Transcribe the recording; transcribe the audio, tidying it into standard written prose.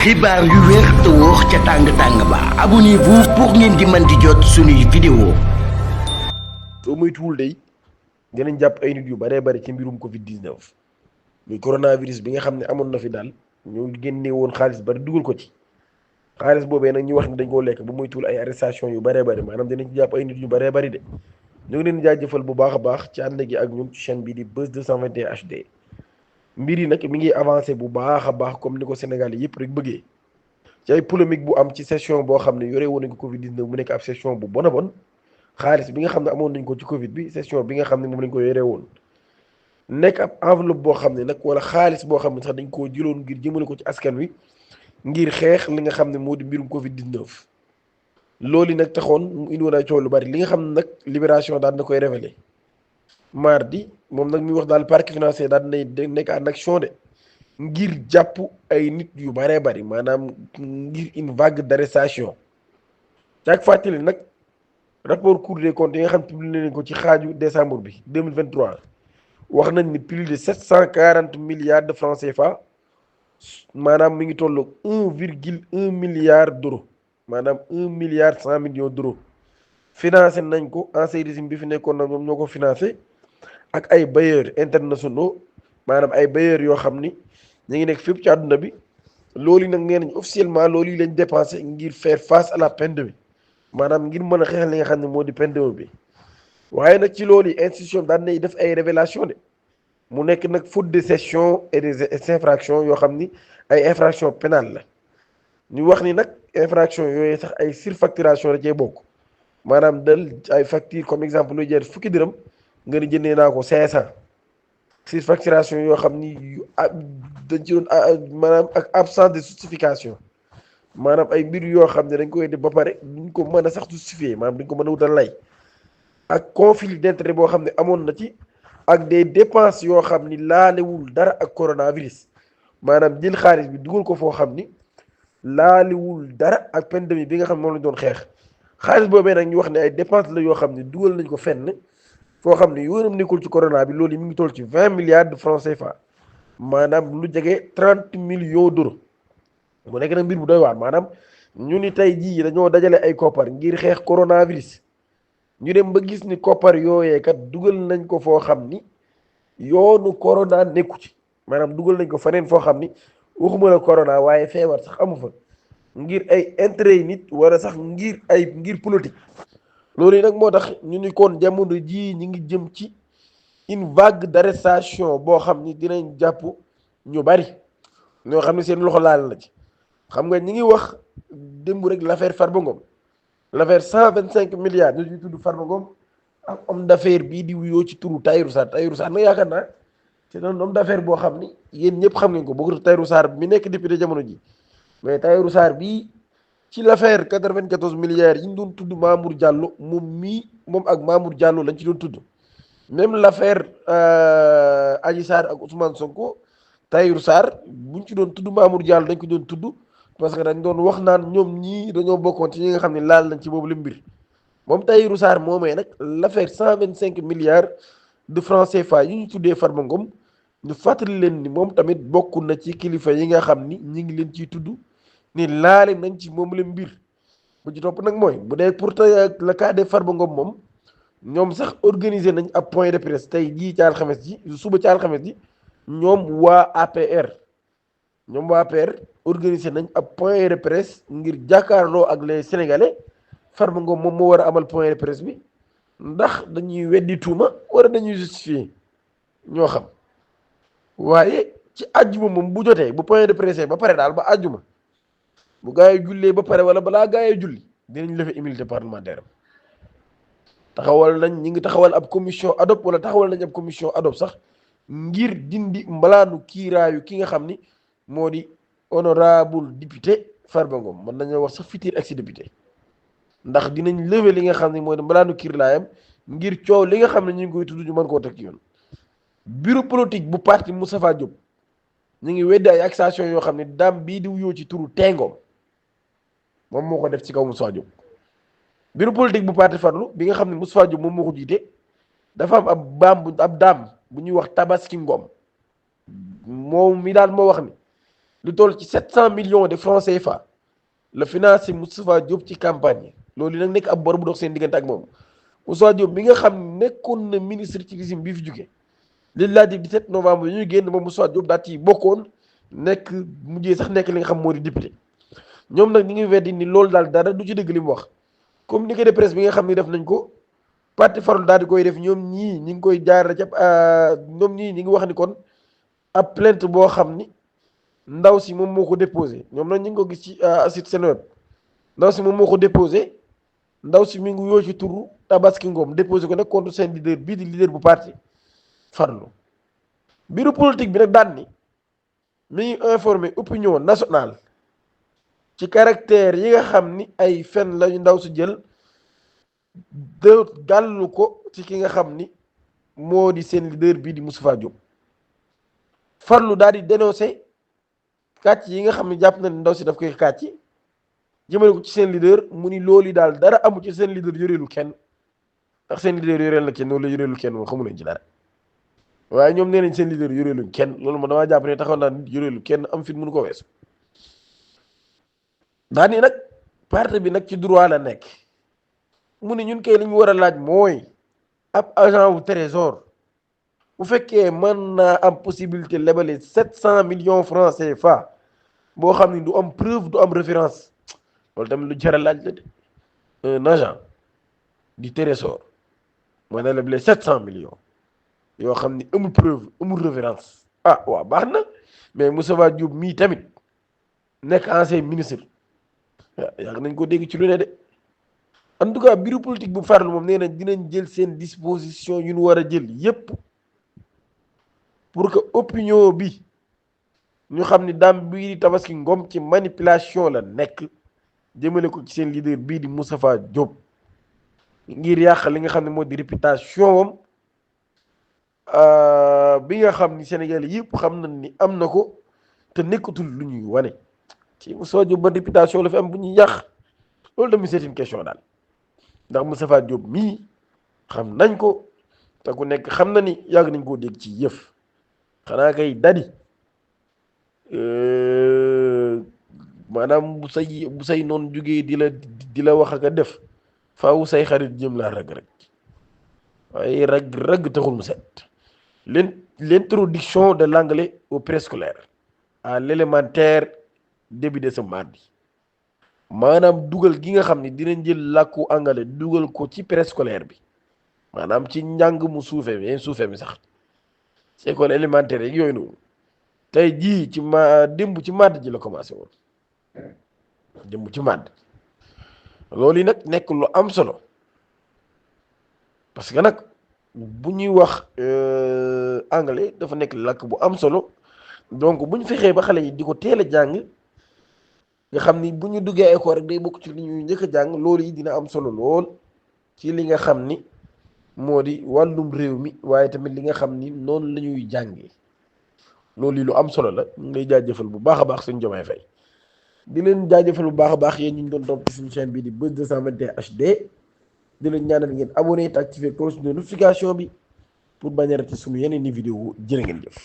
xibaar yu wér te wóor ca tàng-tàng ba abonnez-vous pour ngeen di mën di jot suñuy vidéo. soo moytuwul day dinañ jàpp ay nit yu baree bari ci mbirum Covid 19 muy coronavirus bi nga xam ne amoon na fi daal ñu génne woon xaalis bari dugal ko ci xaalis boobee nag ñu wax ne dañ koo lekk bu moytuwul ay arrestation yu baree bari maanaam dinañ ci jàpp ay nit yu baree bari de ñu ngi leen di jaajëfal bu baax a baax ci ànd gi ak ñun ci chaîne bii di Buzz 221 HD. mbir yi nag mi ngi avancé bu baax a baax comme ni ko Sénégal yëpp rek bëggee ci ay polémique bu am ci session boo xam ne yore woon nañ ko Covid 19 mu nekk ab session bu bon a bon xaalis bi nga xam ne amoon nañ ko ci Covid bi session bi nga xam ne moom lañ ko yore woon nekk ab enveloppe boo xam ne nag wala xaalis boo xam ne sax dañ koo jëloon ngir jëmale ko ci askan wi ngir xeex li nga xam ne moo di mbirum Covid 19. loolu nag taxoon mu indi woon ay coow lu bari li nga xam ne nag Libération daan na koy révélé mardi moom nag mi wax daal parquet financier daal nay nekk en action de ngir jàpp ay nit yu baree bari maanaam ngir une vague d'arrestation caag fàttali nag rapport Cour des comptes yi nga xam publié nañ ko ci xaaju décembre bi 2023 wax nañ ni plus de 740 milliards de francs CFA maanaam mi ngi tolloog 1,1 milliard d'euros maanaam 1,1 milliard d'euros financé nañ ko ancien régime bi fi nekkoon nag ñoom ñoo ko financé ak ay bailleurs internationaux maanaam ay bailleurs yoo xam ni ñu ngi nekk fépp ci àdduna bi loolu nag nee nañ officiellement loolu yi lañ dépensé ngir faire face à la pandémie maanaam ngir mën a xeexal li nga xam ne moo di pandémie bi waaye nag ci loolu yi institution daan nay def ay révélation de mu nekk nag faute de gestion et des infractions yoo xam ni ay infraction pénale la ñu wax ni nag infraction yooyu sax ay surfacturation la cee bokk maanaam dal ay facture comme exemple luy jar fukki dërëm nga ni jëndee naa ko 500 surfacturation yoo xam ni dañ ci doon maanaam ak absence de justification maanaam ay mbir yoo xam ne dañ koy def ba pare duñ ko mën a sax justifier maanaam duñ ko mën a wutal lay ak conflit d'intérêt boo xam ne amoon na ci ak des dépenses yoo xam ni laalewul dara ak coronavirus maanaam jël xaalis bi dugal ko foo xam ni laalewul dara ak pandémie bi nga xam ne moom lañ doon xeex xaalis boobee nag ñu wax ne ay dépenses la yoo xam ne dugal nañ ko fenn foo xam ne yoonam nekkul ci corona bi loolu yi mi ngi toll ci 20 milliards de francs CFA maanaam lu jege 30 millions d'euros mu nekk nag mbir bu doy waar maanaam ñu ni tey jii dañoo dajale ay koppar ngir xeex coronavirus ñu dem ba gis ni koppar yooyee kat dugal nañ ko foo xam ni yoonu corona nekku ci maanaam dugal nañ ko feneen foo xam ni waxuma la corona waaye feebar sax amu fa ngir ay intérêt yi nit wala sax ngir politique. loolu yi nag moo tax ñu ni kon jamono jii ñi ngi jëm ci une vague d'arrestation boo xam ni dinañ jàpp ñu bari ñoo xam ne seen loxo laal la ci xam nga ñi ngi wax démb rek l'affaire Farba Ngom l'affaire 125 milliards ñu tudd Farba Ngom ak homme d'affaires bii di wuyoo ci turu Tahirou Sarr nag yaakaar naa c'est un homme d'affaires boo xam ni yéen ñëpp xam ngeen ko bokkul Tahirou Sarr mi nekk député jamono ji mais Tahirou Sarr bii ci l'affaire 94 milliards yi ñu doon tudd Mamour Diallo moom ak Mamour Diallo lañ ci doon tudd même l'affaire Adji Sarr ak Ousmane Sonko Tahirou Sarr buñ ci doon tudd Mamour Diallo dañ ko doon tudd parce que dañ doon wax naan ñoom ñii dañoo bokkoon ci ñi nga xam ne laal nañ ci boobu la mbir moom Tahirou Sarr moomee nag l'affaire 125 milliards de francs CFA yi ñu tuddee Farba Ngom ñu fàttali leen ni moom tamit bokk na ci kilifa yi nga xam ni ñi ngi leen ciy tudd ni laale nañ ci moom la mbir bu ci topp nag mooy bu dee pour le cas de Farba Ngom moom ñoom sax organiser nañ ab point de presse tey jii ci alxames ji suba ci alxames ji ñoom waa APR organiser nañ ab point de presse ngir jàkkaarloo ak les sénégalais Farba Ngom moom moo war a amal point de presse bi ndax dañuy weddi tuuma wala dañuy justifier ñoo xam waaye ci àjjuma moom bu jotee bu point de presse ba pare daal ba àjjuma bu gaa yi jullee ba pare wala balaa gaa yi julli dinañ lever immunité parlementaire ñi ngi taxawal ab commission ad hoc wala taxawal nañ ab commission ad hoc sax ngir dindi mbalaanu kiiraayu ki nga xam ni moo di honorable député Farba Ngom mën nañoo wax sax futur ex-député ndax dinañ lever li nga xam ne moo di mbalaanu kiiraayam ngir coow li nga xam ne ñu ngi koy tudd ñu mën koo teg ci yoon. bureau politique bu parti Moustapha Diop ñu ngi weddi ay accusation yoo xam ne daam bii di wuyoo ci turu Tengoom moom moo ko def ci kaw Moustapha Diop bureau politique bu parti Farlu bi nga xam ne Moustapha Diop moom moo ko jiite dafa am ab daam bu ñuy wax Tabaski Ngom moom mi daal moo wax ni lu toll ci 700 millions de francs CFA la financé Moustapha Diop ci campagne loolu nag nekk ab bor bu dox seen diggante ak moom Moustapha Diop mi nga xam nekkoon na ministre ci régime bi fi jóge li laa di 17 novembre yi ñuy génn moom Moustapha Diop daal ci bokkoon nekk mujjee sax nekk li nga xam moo di député ñoom nag ñi ngi weddi ni loolu daal dara du ci dëgg li mu wax communiqué de presse bi nga xam ni def nañ ko parti Farlu daal di koy def ñoom ñii ñi ngi koy jaar ca ñoom ñii ñi ngi wax ni kon ab plainte boo xam ni ndaw si moom moo ko déposé ñoom nag ñu ngi ko gis ci site Seneweb ndaw si moom moo ko déposé ndaw si mi ngi yoo ci turu Tabaski Ngom déposé ko nag contre seen leader bii di leader bu parti Farlu bureau politique bi nag daan ni mi ngi informé opinion nationale ci caractère yi nga xam ni ay fen lañu ndaw si jël de gàllu ko ci ki nga xam ni moo di seen leader bii di Moustapha Diop Farlu daal di dénoncé kàcc yi nga xam ne jàpp na ne ndaw si daf koy kàcc jëmale ko ci seen leader mu ni loolu daal dara amu ci seen leader yoreelu kenn ndax seen leader yoreel na kenn wala yoreelu kenn moom xamu leen ci dara waaye ñoom nee nañ seen leader yoreelu kenn loolu ma damaa jàpp ne taxaw naa nit yoreelu kenn am fit mënu ko weesu daa ni nag parti bi nag ci droit la nekk mu ne ñun kay li ñu war a laaj mooy ab agent wu trésor bu fekkee mën naa am possibilité lebale 700 millions francs CFA boo xam ni du am preuve du am référence loolu tamit lu jar a laaj la de un agent du trésor mën na lebale 700 millions yoo xam ni amul preuve amul référence ah waaw baax na mais Moustapha Diop mii tamit nekk ancien ministre yàgg nañ ko dégg ci lu ne de en tout cas bureau politique bu Farlu moom nee na dinañ jël seen disposition yu ñu war a jël yépp pour que opinion bi ñu xam ni daam bii di Tabaski Ngom ci manipulation la nekk jëmale ko ci seen leader bii di Moustapha Diop ngir yàq li nga xam ne moo di réputation am bi nga xam ni Sénégal yëpp xam nañ ni am na ko te nekkatul lu ñuy wane ci Moustapha Diop ba réputation la fi am bu ñuy yàq loolu tamit c'est une question daal ndax Moustapha Diop mii xam nañ ko te ku nekk xam na ni yàgg nañ koo dégg ci yëf xanaa kay dadi maanaam bu say noonu jógee di la wax ak a def faaw say xarit jëm laa rag waaye rag taxul mu set l'introduction de l'anglais au préscolaire à l'élémentaire début de ce mardi maanaam dugal gi nga xam ne dinañ jël làkku anglais dugal ko ci préscolaire bi maanaam ci njàng mu suufe mi sax ci école élémentaire yeeg yooyu noonu tey jii démb ci màdd ji la commencé woon démb ci màdd loolu yi nag nekk lu am solo parce que nag bu ñuy wax anglais dafa nekk làkk bu am solo donc bu ñu fexee ba xale yi di ko teel a jàng nga xam ni bu ñu duggee école rek day bokk ci li ñuy njëkk a jàng loolu yi dina am solo lool ci li nga xam ni moo di wàllum réew mi waaye tamit li nga xam ni noonu la ñuy jàngee loolu yi lu am solo la ñu ngi lay jaajëfal bu baax a baax suñu Diomaye Faye di leen jaajëfal bu baax a baax yéen ñu ngi doon topp ci suñu chaîne bii di Buzz 221 HD di leen ñaanal ngeen abonné te activer cloche de notification bi pour bañ a rater suñu yeneen i vidéo jërë ngeen jëf.